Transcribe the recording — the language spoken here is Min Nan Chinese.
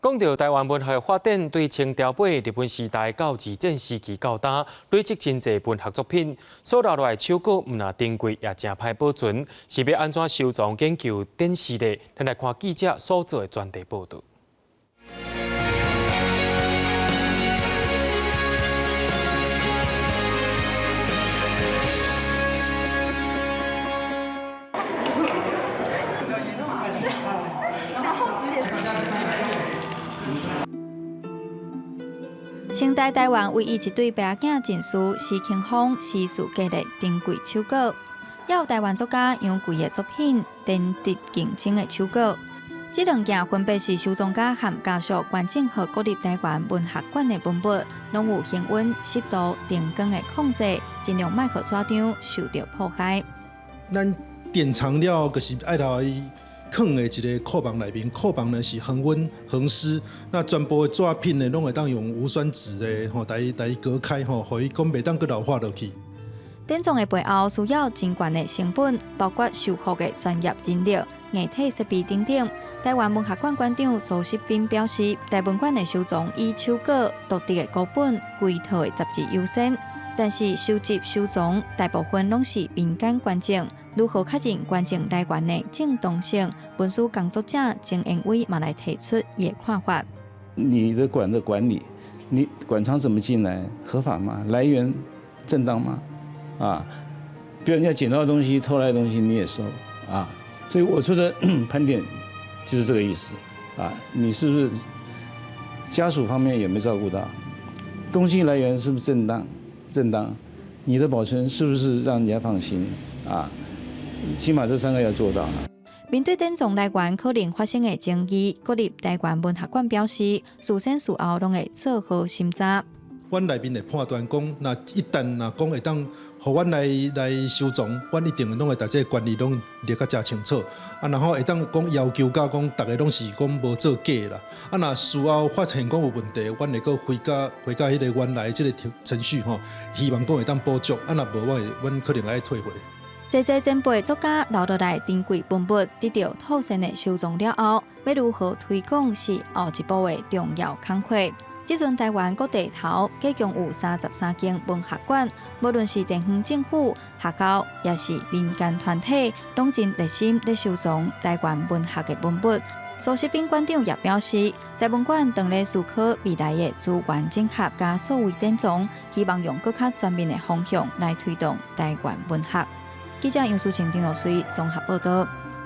講到臺灣文學發展，對清朝尾日本時代到二戰時期到今，累積真濟文學作品，所留落來手稿毋但珍貴，也誠歹保存，是欲按怎收藏研究展示呢？咱來看記者所做的專題報導。清代臺灣唯一一對伯仔囝進士施清風私事記錄珍貴手稿，也有臺灣作家楊貴的作品典得敬清的手稿。這兩件分別是收藏家和家屬捐贈予國立臺灣文學館的文物，攏有恆溫、濕度、燈光的控制，盡量莫予紙張受著破壞。咱典藏了，就是愛來囥佇一个庫房內面，庫房呢是恆溫恆濕，那全部的紙品呢，攏會當用無酸紙的吼，來隔開吼，予伊講袂當閣老化落去。典藏的背後需要真懸的成本，包括修復的專業人力、硬體設備等等。臺灣文學館館長蘇錫斌表示，臺文館的收藏以手稿、獨特的孤本、規套的雜誌優先，但是收集收藏大部分攏是民間捐贈，如何確認捐贈來源的正當性？文史工作者曾延偉嘛來提出伊的看法。你的館的管理，你館藏怎麼進來？合法嗎？來源正當嗎？啊，比如人家撿到的東西、偷來的東西，你也收啊？所以我說的盤點就是這個意思啊。你是不是家屬方面有沒有照顧到？東西來源是不是正當？正當？你的保存是不是讓人家放心？啊，起碼這三個要做到。面對典藏來源可能發生的爭議，國立臺灣文學館表示，事先事後攏會做好審查。阮內面會判斷講，若一旦若講會當予阮來收藏，阮一定攏會共這個權利攏列甲誠清楚。啊，然後會當講要求到講，逐个攏是講無做假啦。啊，若事後發現講有問題，阮會閣回到彼個原來這個程序吼，希望講會當補足。啊，若無，阮可能愛退回。濟濟前輩作家留落來珍貴文物，得著妥善的收藏了後，欲如何推廣是後一步的重要工課。這陣臺灣各地頭計共有33間文學館，無論是地方政府、學校，抑是民間團體，攏真熱心咧收藏臺灣文學的文物。蘇錫斌館長也表示，臺文館當咧思考未來的資源整合佮數位典藏，希望用閣較全面的方向來推動臺灣文學。記者楊淑晴、張若水綜合報導。